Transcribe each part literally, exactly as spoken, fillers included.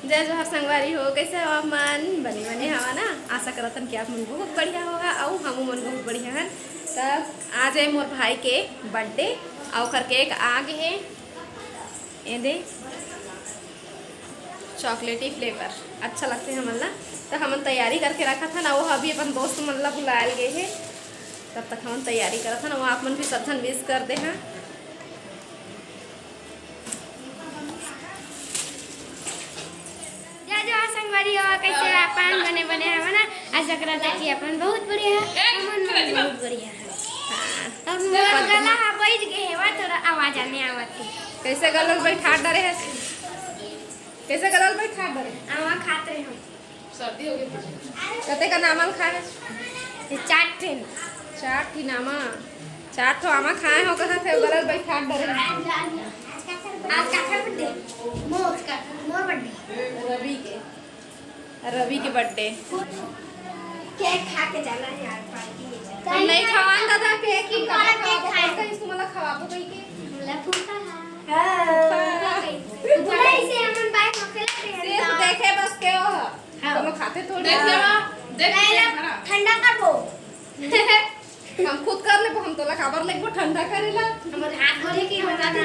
जय जोहार संगवारी हो, कैसे हो आप मन? बने बने हवा ना? आशा करत हन कि आप मन बहुत बढ़िया होगा, अउ हमू मन बहुत बढ़िया हन। त आज है मोर भाई के बर्थडे, अउ ओकर केक आ गे हे। ये दे, चॉकलेटी फ्लेवर अच्छा लगथे हमन ला। त हमन तैयारी करके रखत हन, अउ अभी अपन दोस्त मन ला बुलायल गे हे, तब तक हमन तैयारी करत हन। अउ आप मन भी सब झन विश कर दे हा। जय जोहार संगवारी हो, कैसे हो आप मन? बने बने हवा ना? आशा करत हन कि आप मन बहुत बढ़िया है, हमन मन बहुत बढ़िया है। हाँ। अब मोर गला हा बैठ गे हेवा, थोड़ा आवाज आने आवत हे। कैसे गला ल बैठा डरे है? कैसे गला ल बैठा डरे? आमा खात रहे हम। सर्दी हो गई। कते कन आमा ल खाए? ये चार ठिन। चार ठिन आमा, चार ठो आमा खाए हो, कहा थे गला ल बैठा डरे। आज काकर बर्थडे? मोर, मोर बर्थडे। रवि के, रवि के बर्थडे। केक खा के जाना है यार, पार्टी में जाना। हम नहीं खवान दादा केक, ही तुम्हारा केक खाए। कहीं तुम्हारा खवाबो कहीं के? हमला फूफा है। हाँ। फूफा। फूफा इसे हमन बाइक में खेलते हैं सिर्फ ना। देखे बस के हो। हाँ। तुम खाते थोड़ी। देख लेवा, देख, नहीं, देख, हाँ। ठंडा कर वो। हम खुद कर लेबो, हम तोला काबर लेबो ठंडा करेला? हमर हाथ धोए के बता दे।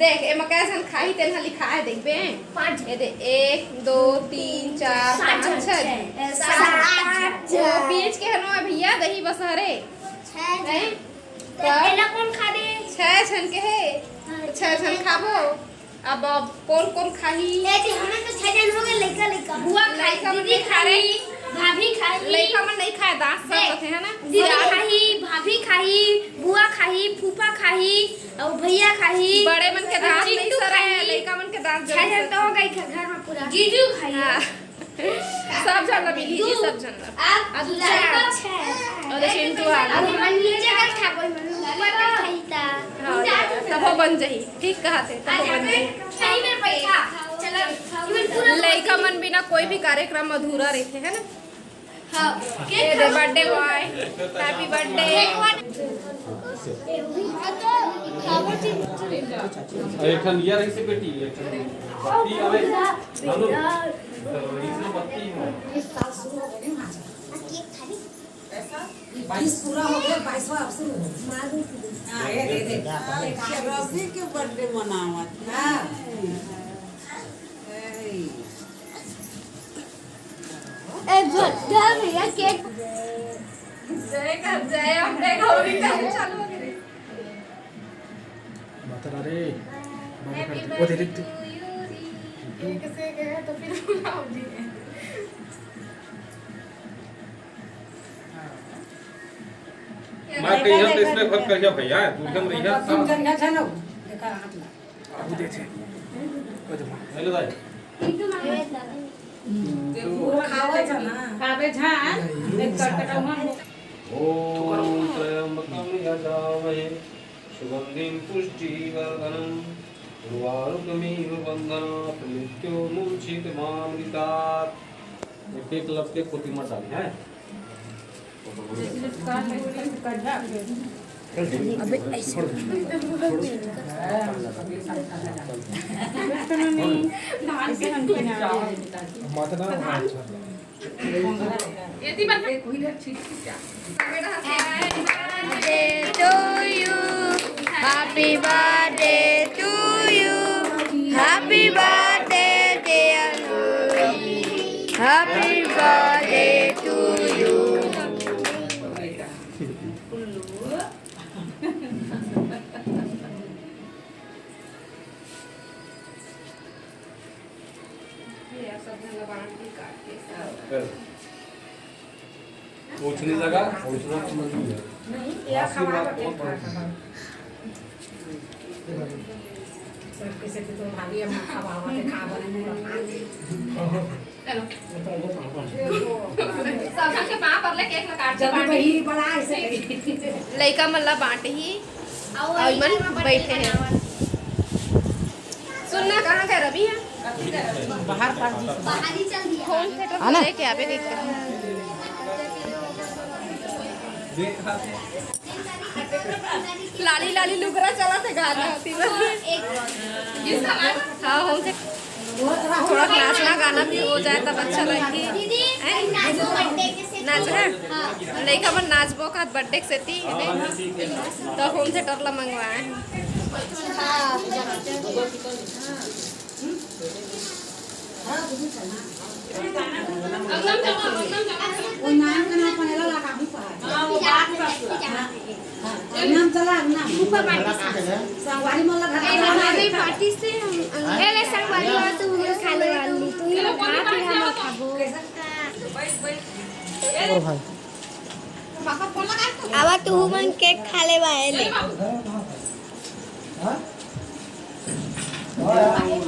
देख, एमा कै झन खाही, तेन ह लिखाए, देखबे। पाँच। ये दे, एक, दो, तीन, चार, सात पाँच, झन, छह। छह। सात, आठ वो झन। बीच के हनो भैया, दही बस हरे। छह झन। हैं? तो एला कौन खा दे? छह झन के हे, हाँ, तो छह झन खाबो। अब, अब कौन कौन खाही? ए जी, हमन तो छह झन हो गए, लइका, लइका। बुआ खाही, लइका मन दीदी नहीं खा रहे। खाही, भाभी खाही। लइका मन नहीं खाए, दांत सब देख, होथे, है ना? दीदी खाही, भाभी खाही, बुआ खाही, फूफा खाही, अउ भैया खाही, बड़े मन के अउ दांत नहीं चिंटू सरे, खाही। लइका मन के दांत छह जरूर झन तो सरे। हो गई घर, घर में पूरा। जीजू खाही। हाँ। सब झन ला मिली जी, दू। सब झन ला। अब अब दू चार। चार। छह। अउ चिंटू आ अब गए। मन नीचे कर खा, कोई मन ऊपर कर खाई ता। हाँ, तभो बन जाही। ठीक कहा थे, तभो बन जाही। सही में बैठा। चलो, इवन पूरा लइका मन बिना कोई भी कार्यक्रम अधूरा रहिथे, है ना? हाँ। ये दे बर्थडे बॉय, हैप्पी बर्थडे। एक ठन ये रही से बेटी, एक ठन पत्ती आवे, हम लोग, इसमें पत्ती हो। बाईस पूरा हो गया, बाईसवाँ अब शुरू हो। हाँ, ये दे, दे। रवि के बर्थडे मनावत। हाँ। ए, ए, जो, जा भैया, केक। जय कर, जय अम्बे गौरी का चालू हो गई। माता रे, बाबा कर दे। वो दे दे तू। ये कैसे गए तो फिर बुलाओ जी। मैं कहीं हम तो इसमें फर्क कर गया भैया, दूर कम रही है। तुम जन जा जानो। देखा हाथ ला। वो दे दे। वो दे माँ। हेलो भाई। खावे जा ना। खावे जा, एक कटकटवा हम। ओम त्र्यंबकम यजामहे सुगंधिम पुष्टिवर्धनम उर्वारुकमिव बंधनात् मृत्योर्मुक्षीयते मामृतात्। एक एक लपके कोती मत डाली, हैं? अबे ऐसे। माता ना, हाँ, अच्छा। ये थी बात। Birthday to you, happy birthday to you, happy birthday dear Nurul, happy birthday to you. ये सब झन ला बांट के काट के सब। ओछनी जगह, ओछना तो मंजूर है। नहीं, ये आशीर्वाद खावा बहुत के बढ़िया। सब कैसे तो भाभी हम खावा, खावा के खावा नहीं। चलो। सबके पाँव पर ले केक ला काट के जब बांट। वही बड़ा ऐसे लइका मन ला बांटही, अउ अउ इमन इमन बैठे हैं। बनावत। सुन ना, कहाँ गए रवि है? बाहर पास जी से। होम थिएटर में लेके आवे देख के। लाली लाली लुगरा चला थे गाना होती बस। हाँ, होम थिएटर। थोड़ा नाचना गाना भी हो जाए तब अच्छा लगही। हैं? नाच है? लइका मन नाचबो का बर्थडे के सेती, है नहीं? तो होम थिएटर ला मंगवाए हैं। वो नाम के नाम पहला लगाहूं का। हाँ, वो बात बस। हाँ, नाम चला, नाम। ऊपर पार्टी से। संगवारी मोला घर ए, हमारे पार्टी से हम ए, ले संगवारी हो तो हम खा ले वाली। तू ही खा, फिर हम खाबो। और भाई। आवा तू मन केक खा ले बा, ए ले। हाँ?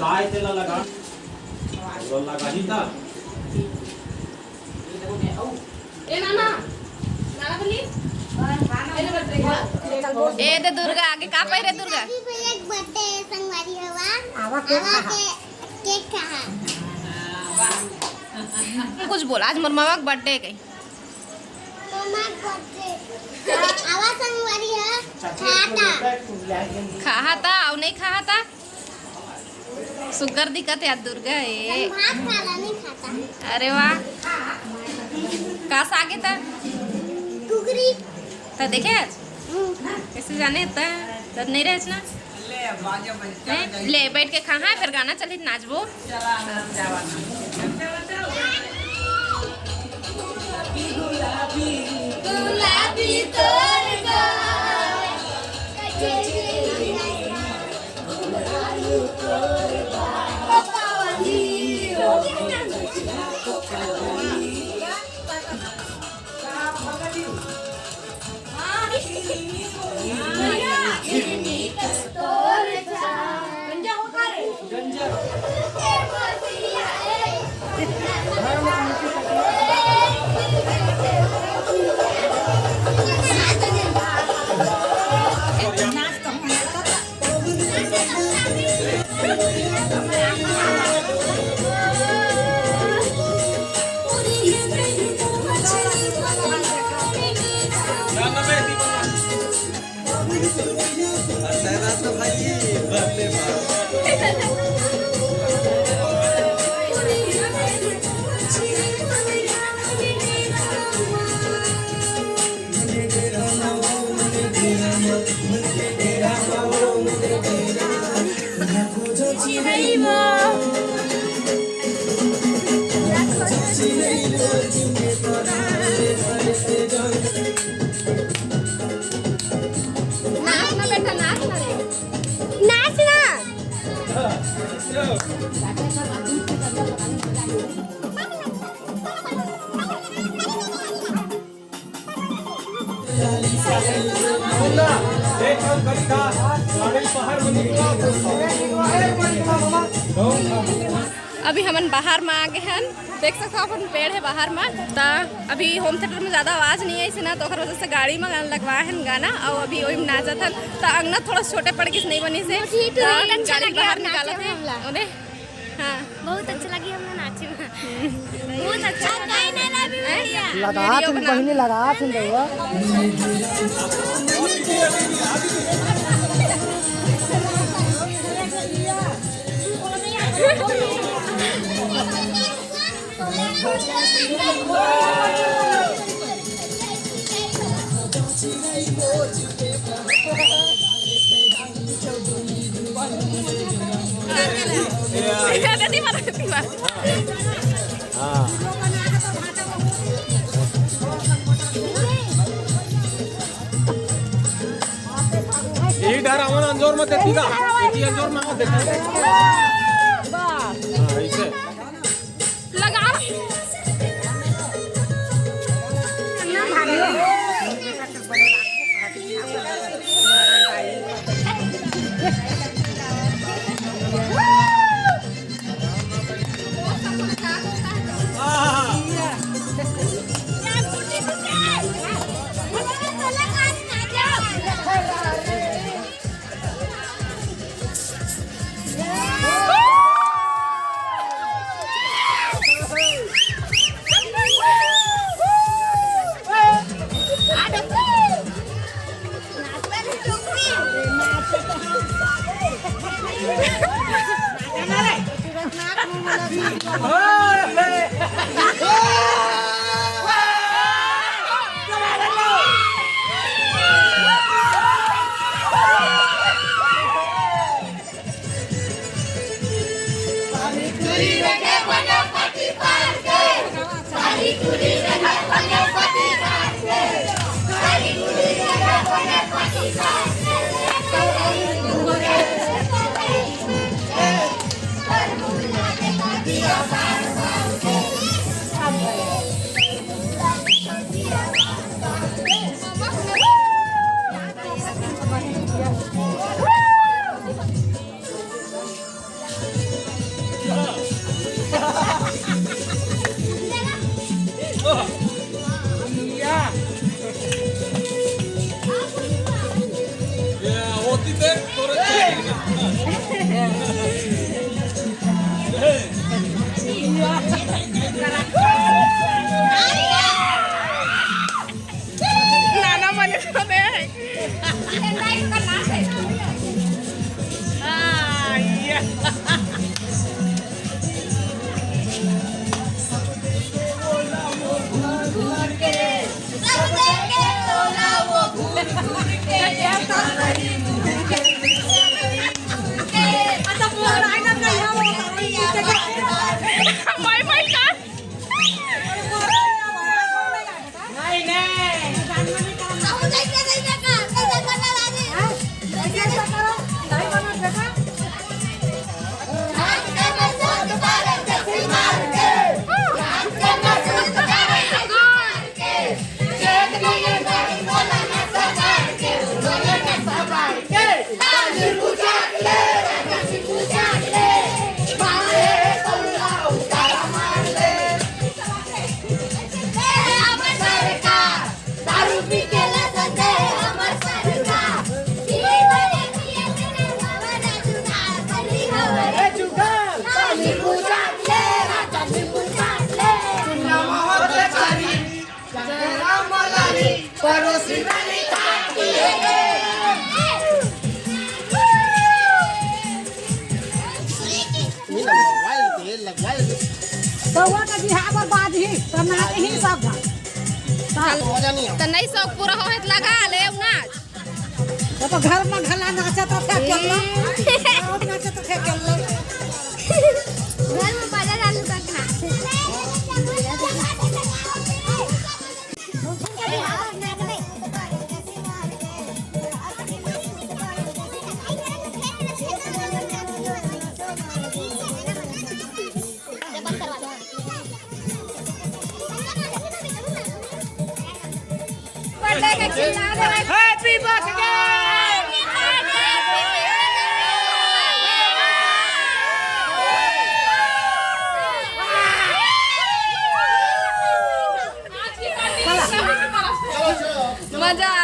लाए तेला लगा। लगा ही था। ए नाना, नाना बनी। ए दे दुर्गा, आगे का पहिरे दुर्गा? Happy भैया के birthday संगवारी हवा। आवा केक आवा खा। के-, केक खा। कुछ बोल, आज मोर मामा के बर्थडे है। मामा के बर्थडे। आवा संगवारी है, खाता। खाहा ता, अउ नहीं खाहा ता? सुग्घर दिखत हे यार दुर्गा ए। भात खाला नहीं खाता। अरे वाह। का साग हे ता? कुकरी। ता देखे आज? हम्म। कैसे जाने ता? तब नहीं रहच ना? ले, बाजा बज-, हैं? ले, बैठ के खा, हाँ, फिर गाना चली, नाचबो। चला, नाच जावा ना। गुलाबी तोर गाल, नाच ना बेटा, नाच ना रे। नाच ना। अभी हमन बाहर में आ गए हन, देख सकथव अपन पेड़ हे बाहर में। त अभी होम थिएटर में ज्यादा आवाज नहीं आइस ना, तो ओकर वजह से गाड़ी में गाना लगवाए हन गाना, अउ अभी ओही में नाचत हन। त अंगना थोड़ा छोटे पड़ गिस, नहीं बनिस हे, त गाड़ी बाहर निकालत हे। ओने हाँ। बहुत अच्छा लगी हमला नाचे में। बहुत अच्छा लगा। लगात हन बहिनी, लगात हन रउआ। हाँ। यही डर हमन अंजोर में देती था, यही अंजोर में देती था। हाँ, ऐसे। लगा। नाना मले तो दे। आ, ये। माय, माय, का? बउआ के बिहाव बर बाजही, त नाचही सब झन। त मजा नहीं आवत। त नहीं शौक पूरा होहे त लगा ले नाच। त घर में घला नाचत रथे अकेल्ला। ए। घर में नाचत रथे अकेल्ला। घर में बाजा चालू करके नाच। Happy birthday! मजा।